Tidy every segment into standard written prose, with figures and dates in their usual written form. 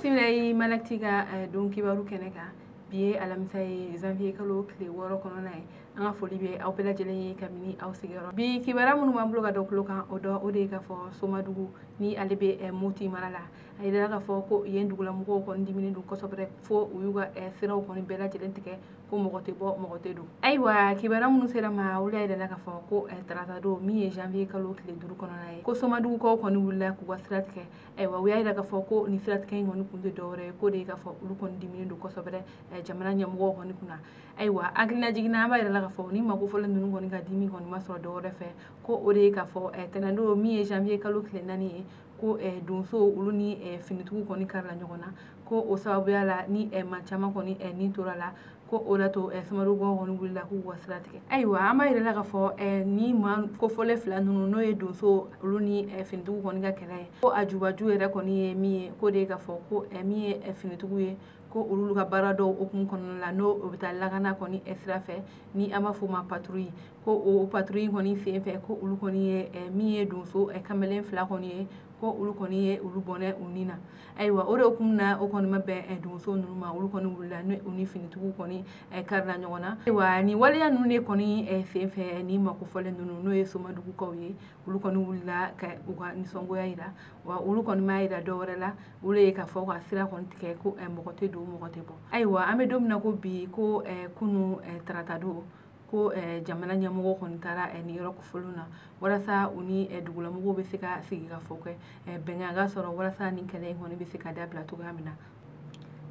Bisimila i Malakti ka don kibaru kɛnɛ kan. Bi ye alamisa ye, janvier kalo tile 6 kɔnɔna ye. An ka foli bɛ aw bɛɛ lajɛlen ye kabini aw sigiyɔrɔ. Bi kibaruya minnu b'an bolo ka da tulo kan, o dɔ o de ye k'a fɔ Somadugu ni ale bɛ Moti mara la, a yirala k'a fɔ ko yen dugulamɔgɔw kɔni diminen don kosɛbɛ, fo u y'u ka siraw kɔni bɛɛ lajɛlen tigɛ, ko mɔgɔ tɛ bɔ, mɔgɔ tɛ don. Ayiwa, kibaruya minnu sera ma, olu y'a yirala k'a fɔ ko tarata don min ye janvier kalo tile 5 kɔnɔna ye, ko Somadugukaw kɔni wulila k'u ka sira tigɛ. Ayiwa, u y'a yira k'a fɔ ko nin sira tigɛ in kɔni kun tɛ dɔwɛrɛ ye, ko de ye k'a fɔ olu kɔni diminen don kosɛbɛ jamana ɲɛmɔgɔw kɔni kunna. Ayiwa, hakilina jiginna, an b'a yira la k'a fɔ ni mako fɔlɔ ninnu kɔni ka dimi kɔni ma sɔrɔ dɔwɛrɛ fɛ, ko o de ye k'a fɔ tɛnɛndon min ye janvier kalo tile 4 ye, ko donso olu ni finitigiw kɔni karila ɲɔgɔn na, ko o sababuya la ni maa caman kɔni ni tora la, ko o la to Somadugukaw kɔni wulila k'u ka sira tigɛ. Ayiwa, an b'a yira la k'a fɔ ni maa kofɔlen fila ninnu, n'o ye donso olu ni finitigiw kɔni ka kɛlɛ ye, ko a jubaju yɛrɛ kɔni ye min ye, ko de ye k'a fɔ ko min ye finitigiw ye, ko olu ka baara dɔw hukumu kɔnɔna la, n'o o bɛ taa lakana kɔni sira fɛ, ni an b'a fɔ o ma patrouille, ko o patrouille kɔni sen fɛ, ko olu kɔni ye min ye donso kamalen fila kɔni ye, ko olu kɔni ye olu bɔnɛ u ni na. Ayiwa, o de hukumu na, o kɔni ma bɛn donso ninnu ma, olu kɔni wulila ni u ni finitigiw kɔni karila ɲɔgɔn na. Ayiwa, nin waleya ninnu de kɔni sen fɛ, ni mako fɔlen ninnu, n'o ye Somadugukaw ye, olu kɔni wulila ka u ka nisɔngoya yira. Wa olu kɔni m'a yira dɔwɛrɛ la, olu ye k'a fɔ ka sira kɔni tigɛ, ko mɔgɔ tɛ don, mɔgɔ tɛ bɔ. Ayiwa, an bɛ don min na ko bi, ko kunu tarata don, ko jamana ɲɛmɔgɔ kɔni taara nin yɔrɔ kofɔlenw na, walasa u ni dugulamɔgɔw bɛ se ka sigi ka fɔ kɛ, bɛnkan ka sɔrɔ, walasa nin kɛlɛ in kɔni bɛ se ka dabila cogoya min na.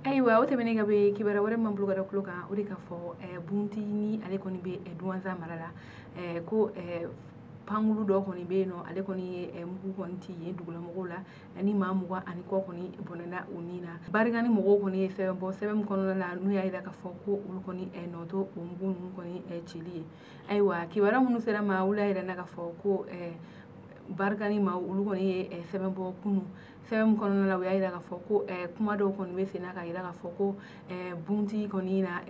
Ayiwa, o tɛmɛnen ka bɔ yen, kibaruya wɛrɛ min b'an bolo ka da tulo kan, o de k'a fɔ Bunti ni ale kɔni bɛ Duwanza mara la, ko pankulu dɔ kɔni bɛ yen nɔ, ale kɔni ye mugu kɔni ci yen dugulamɔgɔw la, ni maa 20 ani kɔ kɔni bɔnɛna u ni na. Barikani mɔgɔw kɔni ye sɛbɛn bɔ, sɛbɛn min kɔnɔna la n'u y'a yira k'a fɔ ko olu kɔni nɔ to o mugu ninnu kɔni cili ye. Ayiwa, kibaruya minnu sera ma, olu y'a yira k'a fɔ ko Barikani maaw, olu kɔni ye sɛbɛn bɔ kunun, sɛbɛn min kɔnɔna la u y'a yira k'a fɔ ko kuma dɔw kɔni bɛ sen na k'a yira k'a fɔ ko Bunti kɔni na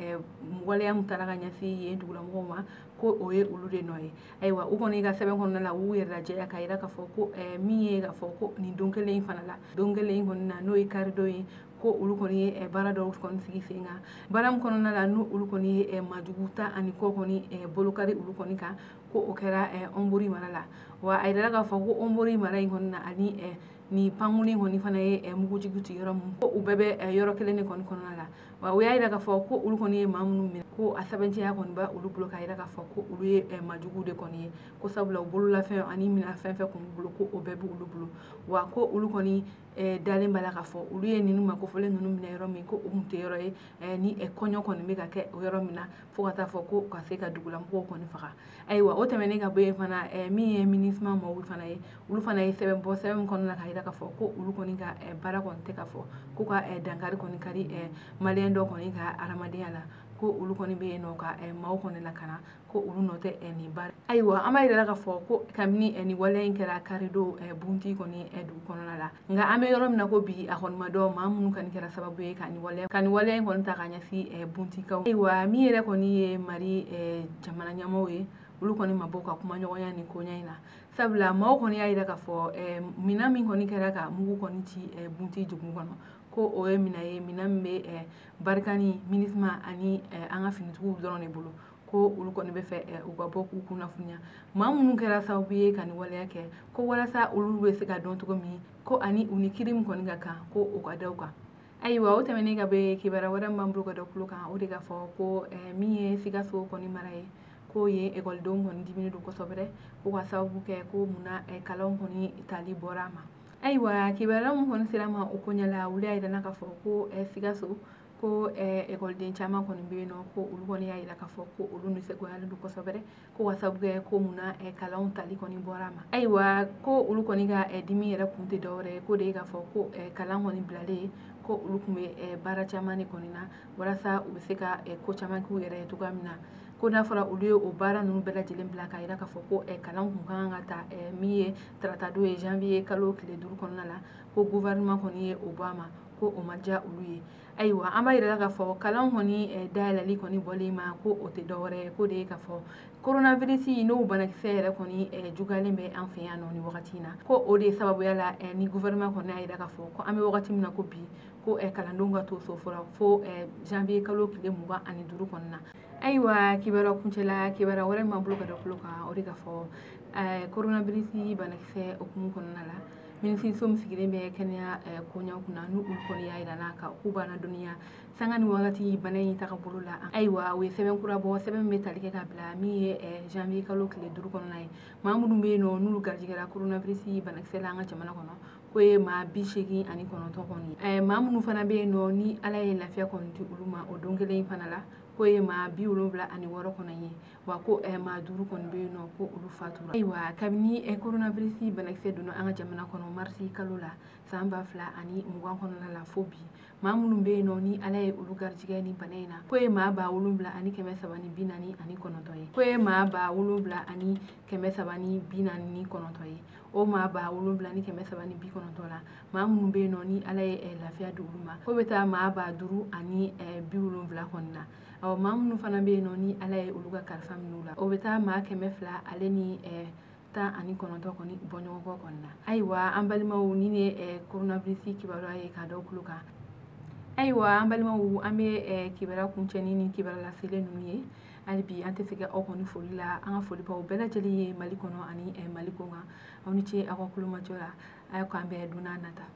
waleya min taara ka ɲɛsin yen dugulamɔgɔw ma, ko o ye olu de nɔ ye. Ayiwa, u kɔni ka sɛbɛn kɔnɔna la, u y'u yɛrɛ lajɛya k'a yira k'a fɔ ko min ye k'a fɔ ko nin don kelen in fana la, don kelen in kɔni na, n'o ye karidon ye, ko olu kɔni ye baara dɔw kɔni sigi sen kan, baara min kɔnɔna la n'o olu kɔni ye maajugu 10 ani kɔ kɔni bolokari olu kɔni kan, ko o kɛra Ɔnbori mara la. Wa a yirala k'a fɔ ko Ɔnbori mara in kɔni na, ani nin pankulu in kɔni fana ye mugujugu ci yɔrɔ min, ko u bɛɛ bɛ yɔrɔ kelen de kɔni kɔnɔna la. Wa u y'a yira k'a fɔ ko olu kɔni ye maa minnu minɛ, ko a sɛbɛntiya kɔni bɛ olu bolo, k'a yira k'a fɔ ko olu ye maajuguw de kɔni ye, ko sabula u bololafɛn ani minɛn fɛn fɛn kun b'u bolo, ko o bɛɛ b'olu bolo. Wa ko olu kɔni dalen b'a la k'a fɔ olu ye ninnu makofɔlen ninnu minɛ yɔrɔ min, ko o kun tɛ yɔrɔ ye ni kɔɲɔ kɔni bɛ ka kɛ o yɔrɔ min na, fo ka taa fɔ ko ka se ka dugulamɔgɔw kɔni faga. Ayiwa, o tɛmɛnen ka bɔ yen fana, min ye MINUSMA maaw fana ye, olu fana ye sɛbɛn bɔ, sɛbɛn min kɔnɔna la k'a yira k'a fɔ ko olu kɔni ka baara kɔni tɛ k'a fɔ ko ka dankari kɔni kari maliyɛn dɔ kɔni ka hadamadenya la, ko olu kɔni bɛ yen nɔ ka maaw kɔni lakana, ko olu nɔ tɛ nin baara. Ayiwa, an b'a yira k'a fɔ ko kabini nin waleya in kɛra karidon Bunti kɔni dugu kɔnɔna la, nka an bɛ yɔrɔ min na ko bi, a kɔni ma dɔn maa minnu kɔni kɛra sababu ye ka nin waleya in kɔni ta ka ɲɛsin Buntikaw. Ayiwa, min yɛrɛ kɔni ye Mali jamana ɲɛmaaw ye, olu kɔni ma bɔ ka kuma ɲɔgɔnya ni koɲɛ in na, sabula maaw kɔni y'a yira k'a fɔ minɛn min kɔni kɛra ka mugu kɔni ci Bunti dugu kɔnɔ, ko o ye minɛn ye, minɛn min bɛ Barikani, MINUSMA ani an ka finitigiw dɔrɔn de bolo, ko olu kɔni bɛ fɛ u ka bɔ k'u kunnafoniya maa minnu kɛra sababu ye ka nin waleya kɛ, ko walasa olu bɛ se ka dɔn cogo min, ko ani u ni kiiri min kɔni ka kan, ko o ka da u kan. Ayiwa, o tɛmɛnen ka bɔ yen, kibaruya wɛrɛ min b'an bolo ka da tulo kan, o de k'a fɔ ko min ye Sikaso kɔni mara ye, ko yen ekɔlidenw kɔni diminen don kosɛbɛ, ko ka sababu kɛ ko munna kalanw kɔni tali bɔra a ma. Ayiwa, kibaruya min kɔni sera ma o koɲɛ la, olu y'a yira k'a fɔ ko Sikaso, ko ekɔliden caman kɔni bɛ yen nɔ, ko olu kɔni y'a yira k'a fɔ ko olu nisɔngoyalen don kosɛbɛ, ko ka sababu kɛ ko munna kalanw tali kɔni bɔra a ma. Ayiwa, ko olu kɔni ka dimi yɛrɛ kun tɛ dɔwɛrɛ ye, ko de ye k'a fɔ ko kalan kɔni bilalen, ko olu tun bɛ baara caman de kɔni na, walasa u bɛ se ka ko caman k'u yɛrɛ ye cogoya min na, ko n'a fɔra olu ye o baara ninnu bɛɛ lajɛlen bila, k'a yira k'a fɔ ko kalan kun kan ka ta min ye tarata don ye, janvier kalo tile 5 kɔnɔna la. ko gouvernement kɔni ye o bɔ a ma, ko o ma diya olu ye. Ayiwa, an b'a yira la k'a fɔ kalan kɔni dayɛlɛli kɔni bɔlen ma, ko o tɛ dɔwɛrɛ ye, ko de ye k'a fɔ coronavirus n'o banakisɛ yɛrɛ kɔni juguyalen bɛ an fɛ yan nɔ nin wagati in na, ko o de sababuya la ni gouvernement kɔni y'a yira k'a fɔ ko an bɛ wagati min na ko bi, ko kalandenw ka to so fɔlɔ fo janvier kalo tile 25 kɔni na. Ayiwa, kibaruya kuncɛla, kibaruya wɛrɛ min b'an bolo ka da tulo kan, o de ka fɔ coronavirus banakisɛ hukumu kɔnɔna la, minisiriso min sigilen bɛ kɛnɛya koɲɛw kunna, n'u olu kɔni y'a yira la k'u b'an ladɔnniya sanga ni wagati bana in taga bolo la. Ayiwa, u ye sɛbɛn kura bɔ, sɛbɛn min bɛ tali kɛ ka bila min ye janvier kalo tile 5 kɔnɔna ye. Maa minnu bɛ yen nɔ n'olu garijɛgɛra coronavirus banakisɛ la an ka jamana kɔnɔ, k'o ye maa 89 kɔni ye. Maa minnu fana bɛ yen nɔ ni Ala ye lafiya kɔni di olu ma o don kelen in fana la, k'o ye maa 76 kɔni ye, wa ko maa 5 kɔni bɛ yen nɔ ko olu fatura. Ayiwa, kabini coronavirus banakisɛ donna an ka jamana kɔnɔ marisi kalo la san 2020 kɔnɔna la fo bi, maa minnu bɛ yen nɔ ni Ala ye olu garijɛgɛ ni bana in na, k'o ye maa 7349 ye, k'o ye maa 7349 ye. O maa 7390 la, maa minnu bɛ yen nɔ ni Ala ye lafiya di olu ma, k'o bɛ taa maa 5070 kɔni na. Ɔ, maa minnu fana bɛ yen nɔ ni Ala ye olu ka kalifa minɛ u la, o bɛ taa maa 219 kɔni bɔ ɲɔgɔn kɔ kɔni na. Ayiwa, an balimaw, ni ne coronavirus kibaruya ye k'a da aw tulo kan. Ayiwa, an balimaw, an bɛ kibaruya kuncɛ ni kibaruya laselen ninnu ye. Hali bi an tɛ sɛgɛn aw kɔni foli la, an ka foli b'aw bɛɛ lajɛlen ye Mali kɔnɔ ani Mali kɔkan. Aw ni ce aw ka kulomajɔ la, a k'an bɛn don n'a nata.